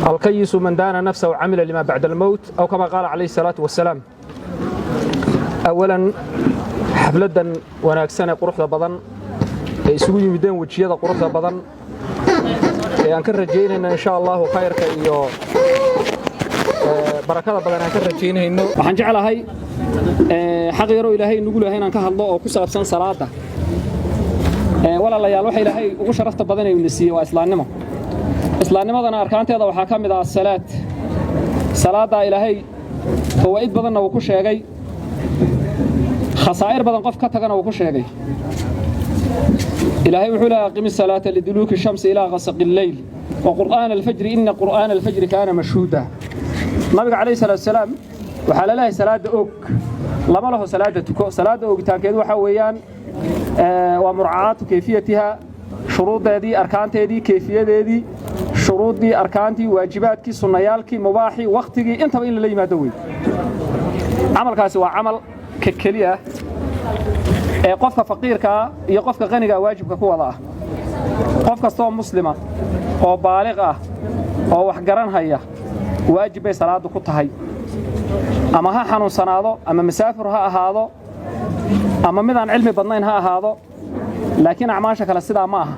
الكيس من دان نفسه وعمل لما بعد الموت، أو كما قال عليه الصلاة والسلام. أولا، xafladan wanaagsan ee quruxda badan ee isugu yimideen wejiyada quruxda badan ee aan ka rajaynayno, insha Allahu, khayrka iyo barakada badan aan ka rajaynayno, waxaan jeclahay xaq yaroo Ilaahay nagu leeyahay inaan ka hadlo oo ku saabsan salaada. Walaalayaal, waxa Ilaahay ugu sharafta badan ee uu siiyey waa islaamnimo. Islaamnimadana arkaanteeda waxaa ka mid ah salaad. Salaadda Ilaahay fawaa'id badanna wuu ku sheegay, khasaa'ir badan qof ka tagana wuu ku sheegay. Ilaahay wuxuu leeyahay: أقم الصلاة لدلوك الشمس إلى غسق الليل وقرآن الفجر إن قرآن الفجر كان مشهودا. Nabiga calayhi salaatu wasalaam waxaa la leeyahay salaadda og, lama laho salaadda tuko. Salaadda oogitaankeedu waxaa weeyaan waa مراعاة كيفيتها, shuruuddeedii, arkaanteedii, kayfiyadeedii, shuruuddii, arkaantii, waajibaadkii, sunnayaalkii, mubaaxii, wakhtigii, intaba in lala yimaado wey. Camalkaasi waa camal ka keliya ee qofka faqiirkaa iyo qofka qanigaa waajibka ku wada ah. Qof kastoo muslima oo baaliq ah oo wax garanhaya waajib bay salaaddu ku tahay, ama ha xanuunsanaado, ama masaafur ha ahaado, ama midaan cilmi badnayn ha ahaado. Laakiin acmaasha kale sidaa ma aha.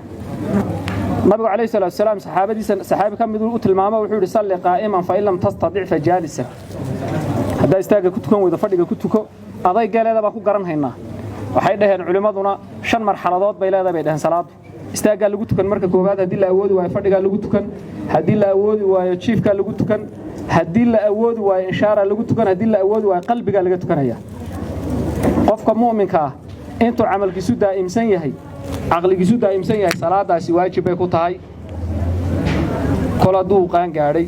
Nabigu calayhi salaatu wasalaam saxaabadiisa saxaabi ka miduu u tilmaamo, wuxuu yidhi: صل قائما، فإن لم تستطع فجالسا. Haddaa istaagga ku tukan weydo, fadhiga ku tuko. Adaygeeleeda baan ku garan haynaa. Waxay dhaheen culimmaduna shan marxaladood bay leedahay, bay dhaheen. Salaaddu istaaggaa lagu tukan marka koowaad, haddii la awoodi waayo fadhigaa lagu tukan, haddii la awoodi waayo jiifkaa lagu tukan, haddii la awoodi waayo inshaaraa lagu tukan, haddii la awoodi waayo qalbigaa laga tukanaya. Qofka mu'minka ah intuu camalkiisu daa'imsan yahay, caqligiisu daa'imsan yahay, salaadaasi waajib bay ku tahay kol hadduu qaan gaadhay.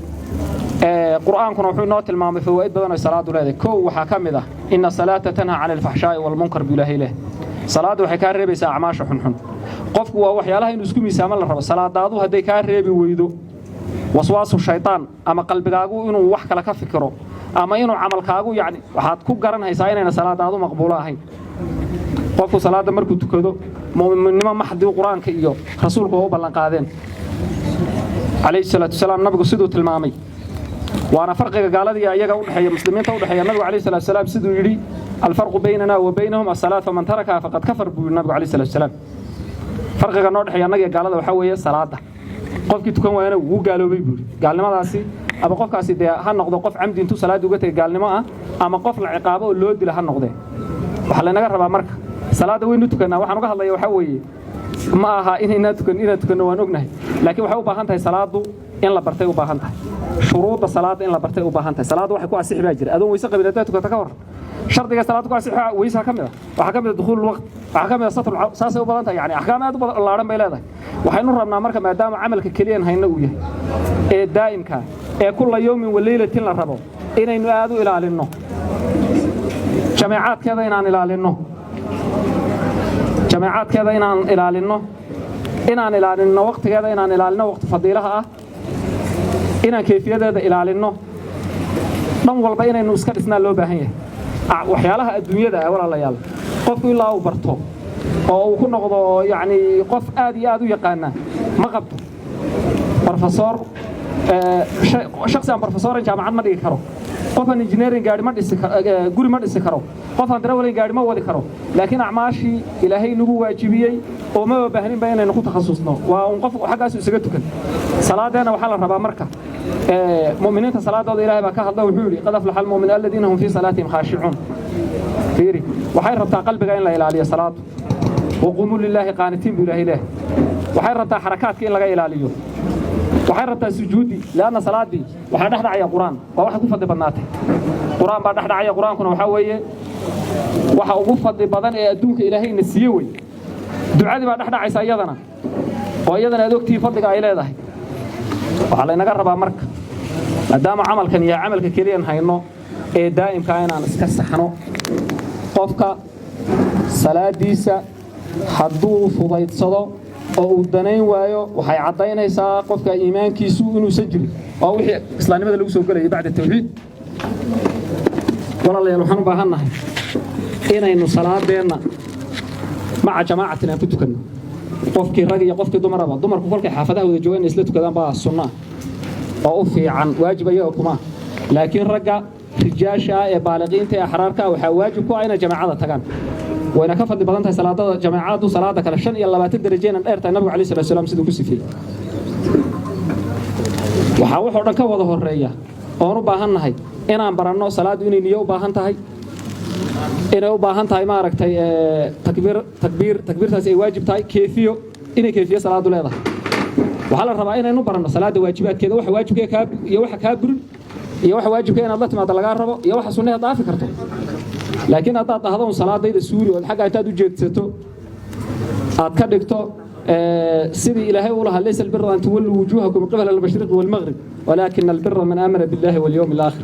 Qur'aankuna wuxuu inoo tilmaamay fawaa'id badan oo salaadu leedahay. Kow, waxaa ka mid ah: إن الصلاة تنهى عن الفحشاء والمنكر buu Ilaahay leh. Salaaddu waxay kaa reebaysaa acmaasha xunxun. Qofku waa waxyaalaha inuu isku miisaamo la rabo. Salaadaadu hadday kaa reebi weydo waswaasu shaytaan ama qalbigaagu inuu wax kale ka fikiro ama inuu camalkaagu, yacni, waxaad ku garanhaysaa inayna salaadaadu maqbuulo ahayn. Qofku salaadda markuu tukado, mu'minnimo maxdii Qur-aanka iyo rasuulku waa u ballanqaadeen calayhi salaatu wasalaam. Nabigu siduu tilmaamay, waana farqiga gaaladii iyaga u dhexeeya, muslimiinta u dhexeeya. Nabigu calayhi salaatu wasalaam siduu yidhi: الفرق بيننا وبينهم الصلاة، فمن تركها فقد كفر, buu yidhi nabigu calayhi salaatu wasalaam. Farqiga noo dhexeeya annaga iyo gaalada waxaa weeye salaadda. Qofkii tukan waayana wuu gaaloobay, buu yidhi. Gaalnimadaasi ama qofkaasi dee ha noqdo qof camdi intuu salaadda uga tegay gaalnimo ah, ama qof la ciqaabo oo loo dilo ha noqdee. Waxaa laynaga rabaa marka, salaadda waynu tukannaa. Waxaan uga hadlaya waxaa weeye, ma aha inaynaa tukan, inaan tukanno waan ognahay, laakiin waxay u baahan tahay salaaddu in la bartay u baahan tahay, shuruudda salaadda in la bartay u baahan tahay. Salaadda waxay ku asixi baa jira. Adoon weyse qabin haddaad tukata, ka warran? Shardiga salaadda ku asixi weysaha ka mid ah, waxaa ka mid ah دخول الوقت, waxaa ka mid ah satr. Saasay u badan tahay, yani axkaam aad u ballaaran bay leedahay. Waxaynu rabnaa marka, maadaama camalka keliyan hayna uu yahay ee daa'imka ee كل يوم وليلة la rabo, inaynu aad u ilaalinno jameecaadkeeda, inaan ilaalinno jameecaadkeeda, inaan ilaalinno, inaan ilaalinno waqtigeeda, inaan ilaalinno waqti fadiilaha ah, inaan kayfiyadeeda ilaalinno, dhan walba inaynu iska dhisnaa loo baahan yahay. Waxyaalaha adduunyada ah, walaalayaal, qofku ilaa uu barto oo uu ku noqdo, yacni, qof aad iyo aad u yaqaana ma qabto. Professor, shaksi aan professoran jaamacad ma dhigi karo, qof aan engineering gaadhi ma dhisi guri ma dhisi karo, qof aan darawalin gaadhi ma wadi karo. Laakiin acmaashii Ilaahay nagu waajibiyey oo maba baahninba inaynu ku takhasusno, waa un qof xaggaasu isaga tukan. Salaadeenna waxaa la rabaa marka, mu'miniinta salaadooda Ilaahay baa ka hadla, wuxuu yidhi: قد أفلح المؤمنون الذين هم في صلاتهم خاشعون. Fiiri, waxay rabtaa qalbiga in la ilaaliyo salaadu. وقوموا لله قانتين buu Ilaahay leh. Waxay rabtaa xarakaadka in laga ilaaliyo. Waxay rabtaa sujuudi, lianna salaaddii waxaa dhex dhacaya Qur-aan. Waa waxa ku fadli badnaatay, Qur-aan baa dhex dhacaya. Qur-aankuna waxaa weeye waxa ugu fadli badan ee adduunka Ilaahayna siiye wey. Ducadii baa dhex dhacaysa iyadana, oo iyadana aad ogtihiin fadliga ay leedahay. Waxaa laynaga rabaa marka, maadaama camalkan iyo camalka keliyan hayno ee daa'imkaa, inaan iska saxno. Qofka salaadiisa hadduu fudaydsado oo uu danayn waayo, waxay caddaynaysaa qofka iimaankiisu inuusan jirin. Waa wixii islaamnimada lagu soo gelayay bacda tawxiid. Walaalayaal, waxaan u baahannahay inaynu salaadeenna مع جماعة aan ku tukanno, qofkii rag iyo qofkii dumaraba. Dumarku kolkay xaafadaha wada joogaan inay isla tukadaan baa sunno ah. Oo u fiican waajib ayaga kuma, laakiin ragga rijaasha ah ee baaliqiinta ee axraarka ah waxaa waajib ku ah inay jamaacada tagaan. Wayna ka fadli badan tahay salaadada jamaacadu salaada kale, 25 darajeynan dheer tahay, nabigu calayhi salatu wasalaam siduu ku sifeeyey. Waxaa waxoo dhan ka wada horeeya oon u baahan nahay inaan baranno salaaddu inay niyo u baahan tahay, inay u baahan tahay, maaragtay, takbiir, takbiir, takbiirtaasi ay waajib tahay, keefiyo, inay keefiyo salaadu leedahay. Waxaa la rabaa inaynu baranno salaadda waajibaadkeeda, waxa waajibkee kaa iyo waxa kaa burin, iyo waxa waajibka inaad la timaado lagaa rabo, iyo waxa sunnaheed dhaafi karto. Laakiin haddaad dhahdo un salaadayda suuri, ood xagga intaad u jeedsato aad ka dhigto sidii Ilaahay u lahaa: "ليس البر أن تولوا وجوهكم قبل المشرق والمغرب ولكن البر من آمن بالله واليوم الآخر."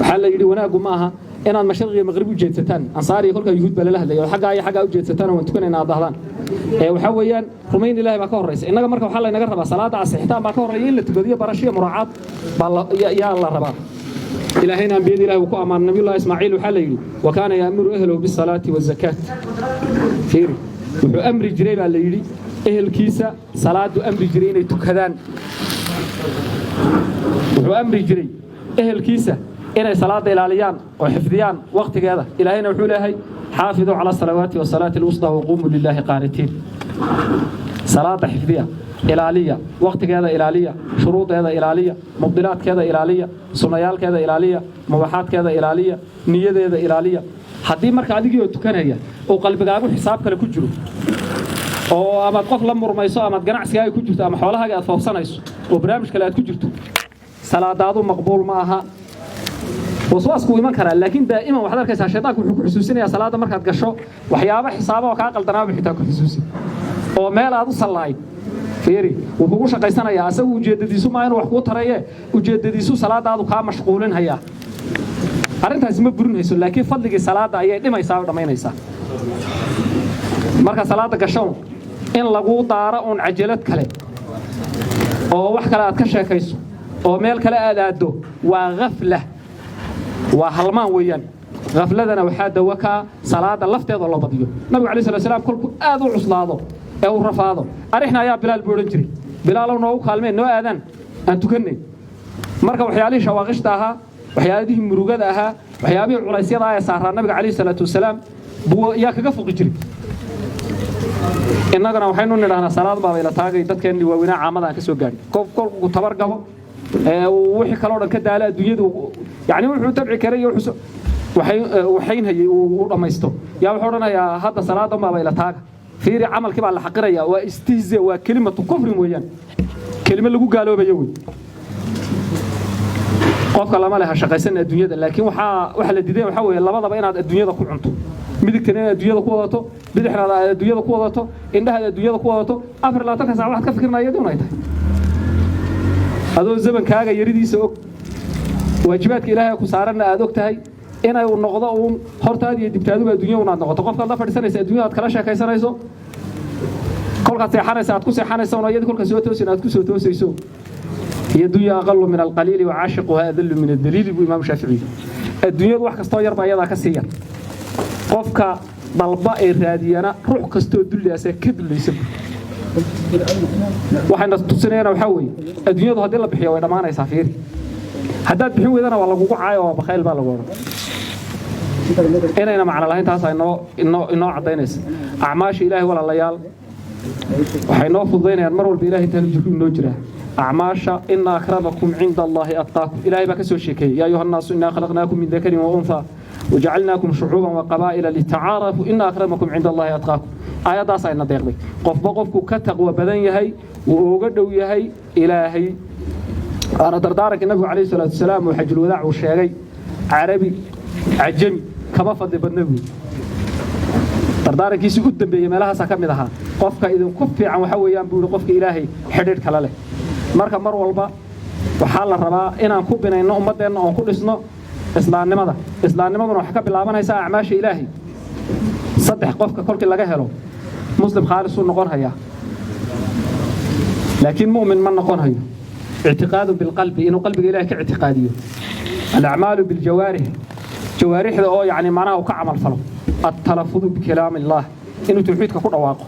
Waxaa la yidhi wanaaggu ma aha inaad mashriq iyo maqrib u jeedsataan. Ansaar iyo kolkaa Yuhuud baa lala hadlaya, oo xaggaa iyo xaggaa u jeedsataan, waan tukanayna aad dhahdaan. Ee waxaa weeyaan rumayn Ilaahay baa ka horraysa. Innaga marka waxaa laynaga rabaa salaadda asixitaan baa ka horreeya in la tukadiyo, barasho iyo muraacaad baa yaa la rabaa. Ilaahayna ambiyada Ilahi uu ku ammaanay. Nabiyullahi Ismaaciil waxaa la yidhi: "وكان يأمر أهله بالصلاة والزكاة." Fiiri, wuxuu amri jiray baa la yidhi ehelkiisa salaadu amri jiray inay tukadaan. Wuxuu amri jiray ehelkiisa inay salaada ilaaliyaan oo xifdiyaan wakhtigeeda. Ilaahayna wuxuu leeyahay: "حافظوا على الصلوات والصلاة الوسطى وقوموا لله قانتين." Salaada xifdiya, ilaaliya, wakhtigeeda ilaaliya, shuruudeeda ilaaliya, mubdilaadkeeda ilaaliya, sunnayaalkeeda ilaaliya, mubaxaadkeeda ilaaliya, niyadeeda ilaaliya. Haddii marka adigii oo tukanaya uu qalbigaagu xisaab kale ku jiro, oo amaad qof la murmayso, amaad ganacsigaaga ku jirto, ama xoolahaaga aad foofsanayso, oo barnaamij kale aad ku jirto, salaadaadu maqbuul ma aha. Waswaasku iman karaa, laakiin daa'iman waxaad arkaysaa shaydaanku wuxuu ku xusuusinayaa salaadda markaad gasho waxyaabo xisaabo oo kaa qaldanaaba xitaa ku xusuusi oo meel aad u sallaay. Fiiri, wuu kugu shaqaysanayaa asagu. Ujeeddadiisu maa inuu wax kuu taraye, ujeeddadiisu salaadaadu kaa mashquulinhayaa. Arrintaasi ma burinayso, laakiin fadligii salaadda ayay dhimaysaa oo dhammaynaysaa. Marka salaadda gashown in laguu daaro uun cajalad kale oo wax kale aad ka sheekayso oo meel kale aad aaddo waa khafla, waa halmaan weeyaan. Khafladana waxaa dawo kaa salaada lafteedoo loo badiyo. Nabigu calayhi salatu salaam kolkuu aad u cuslaado ee uu rafaado, "أرحنا يا بلال" buu odhan jiray. "Bilaalow, noogu kaalmeen, noo aadaan, aan tukannay." Marka waxyaalihii shawaaqishta ahaa, waxyaalihii murugada ahaa, waxyaabihii culaysyada ah ee saaraa nabiga calayhi salaatu wasalaam buu yaa kaga fuqi jiray. Innagana waxaynu nidhahnaa salaad baa bayla taagay. Dadkeennii waaweynaa caamada aan ka soo gaadhin, kolkuu tabar gabo ee uu wixii kaloo dhan ka daala, adduunyadu yacni wuxuu tabci karay iyo wuxuu waxayn hayay uu dhammaysto, yaa wuxuu odhanayaa hadda salaadan baa bayla taaga. Fiiri, camalkii baa la xaqiraya. Waa istihza, waa كلمة كفر weeyaan, kelimo lagu gaaloobayo wey. Qofka lama leha shaqaysan adduunyada, laakiin waxaa la diiday waxaa weeye labadaba inaad adduunyada ku cunto: midigtana inaad adduunyada ku wadato, bidixna aad adduunyada ku wadato, indhaha aad adduunyada ku wadato, 24-ka saac waxaad ka fikirnaya iyadii un ay tahay. Adoo zamankaaga yaridiisa og, waajibaadka Ilaahay ku saaranna aad og tahay, inay uu noqdo uun hortaada iyo dibtaaduba adduunya unaad noqoto. Qofkaad la fadhiisanaysa adduunyada aad kala sheekaysanayso, kolkaad seexanaysa aad ku seexanaysa un iyadii, kolka soo toosin aad ku soo toosayso. هي الدنيا أقل من القليل وعاشقها أذل من الذليل buu Imaam Shaafici. Adduunyadu wax kastoo yar baa iyadaa ka sii yar, qofka dalba ee raadiyana ruux kastoo dulliyaasa ka dullaysa. Waxayna tusinayana waxaa weeye adduunyadu haddii la bixiyo way dhammaanaysaa. Fiiri, haddaad bixin weydana waa lagugu caayo oo bakhayl baa lagu odhan. Inayna macno lahayn taas inoo caddaynaysa. Acmaasha Ilaahay, walaalayaal, waxay noo fududaynayaan mar walba. Ilahay intaanu jirku inoo jiraa acmaasha. "إن أكرمكم عند الله أتقاكم." Ilahay baa ka soo sheekeeyey: "يا أيها الناس إنا خلقناكم من ذكر وأنثى وجعلناكم شعوبا وقبائل لتعارفوا إن أكرمكم عند الله أتقاكم." Aayaddaas ayna deeqday. Qofba qofku ka taqwo badan yahay wuu uga dhow yahay Ilaahay. Waana dardaaranka nabigu calayhi salaatu wasalaam uu xajulwadaac uu sheegay: carabi cajami kama fadli badna buuri. Dardaarankiisii u dambeeyey meelahaasaa ka mid ahaa: qofka idinku fiican waxa weeyaan, buu yihi, qofka Ilaahay xidhiidh kala leh. Marka mar walba waxaa la rabaa inaan ku binayno ummaddeenna oon ku dhisno islaamnimada. Islaamnimaduna waxay ka bilaabanaysaa acmaasha Ilaahay. Saddex qofka kolkii laga helo muslim khaalisuu noqon hayaa, laakiin mu'min ma noqon hayo: اعتقاد بالقلب, inuu qalbiga Ilahay ka ictiqaadiyo; الأعمال بالجوارح, jawaarixda oo yacni macnaha uu ka camal falo; التلفظ بكلام الله, inuu tawxiidka ku dhawaaqo.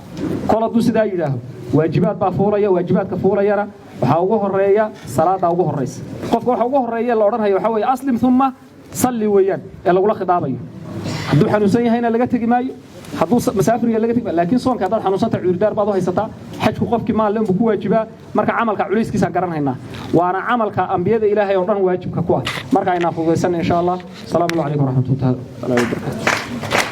Kol hadduu sidaa yidhaaho, waajibaad baa fuulaya. Waajibaadka fuulayana waxaa weeyaan salaada, soonka, zakada, xajka. Waxaa ugu horeeya salaada ugu horeysa. Qofka waxa ugu horeeya la odhanhayo waxaa weeye "أسلم ثم صل" weeyaan ee lagula khidaabayo. Hadduu xanuunsan yahayna laga tegi maayo, hadduu masaafiriga laga tegi maayo, laakiin soonka haddaad xanuunsanta cudurdaar baad u haysataa. Xajku qofkii maal buu ku waajibaa. Marka camalka culayskiisaan garanhaynaa, waana camalka ambiyada Ilaahay oo dhan waajibka ku ah. Marka aynaa fududaysanna, insha Allah. Asalaamu calaykum waraxmatullahi taala wabarakaatu.